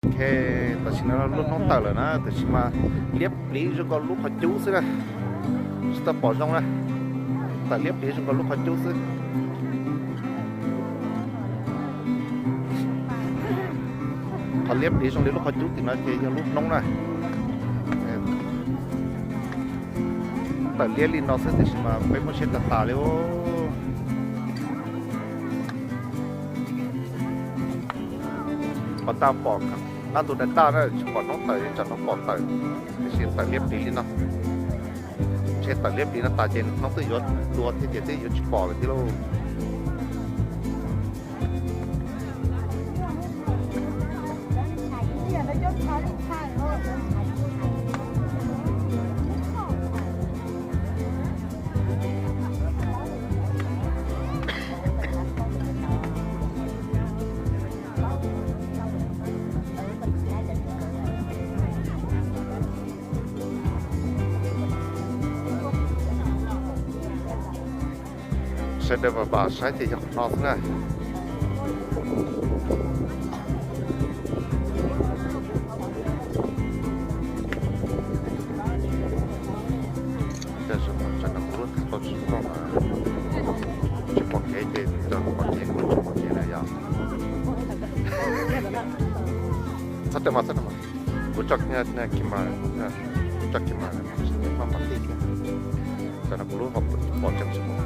Ok, tam sim no lub hnub tawm lawm na, tiam sis mas liab pliv zoo nkaus lub qhov cub xwb na, tsis tau pom zoo na, tawm liab pliv zoo nkaus lub qhov cub xwb. Qhov liab pliv zoo li lub qhov cub tim no ces yog lub hnub na. Tawm liab li no xwb tiam sis mas peb muab siab tas tas li. Pom tau pom qab ntuj daim tawm na, tsis pom hnub tawm, tsam no pom tawm, tiam sis tawm liab pliv li no. Ntshe tawm liab pliv no tas ces hnub twb yuav dua thiab ces twb yuav tsis pom lawm thiab lauj. Sawv daws vam vam saib ces yog qhov no xwb na. Tab sis mas tsam no kuv lub thav tau tsis zoo nkauj mas tsis pom kev ces tau pom kev, kuv tsis pom kev na yog. Txhob tawm mas, txhob tawm mas. Kuv tso camera, tso camera, maj mam tij thiab. Tsam no kuv lub pom tseem tsis pom.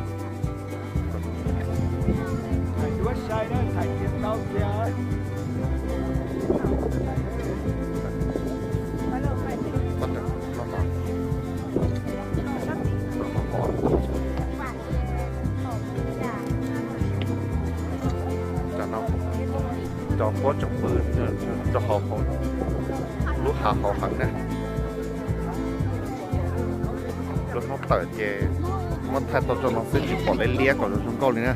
Cov huab tseem pw rau hauv, lub hav hauv heev na. Lub hnub tawm ces muab thaij tau tso no xwb tsis pom liab liab kom zoo nkauj li na.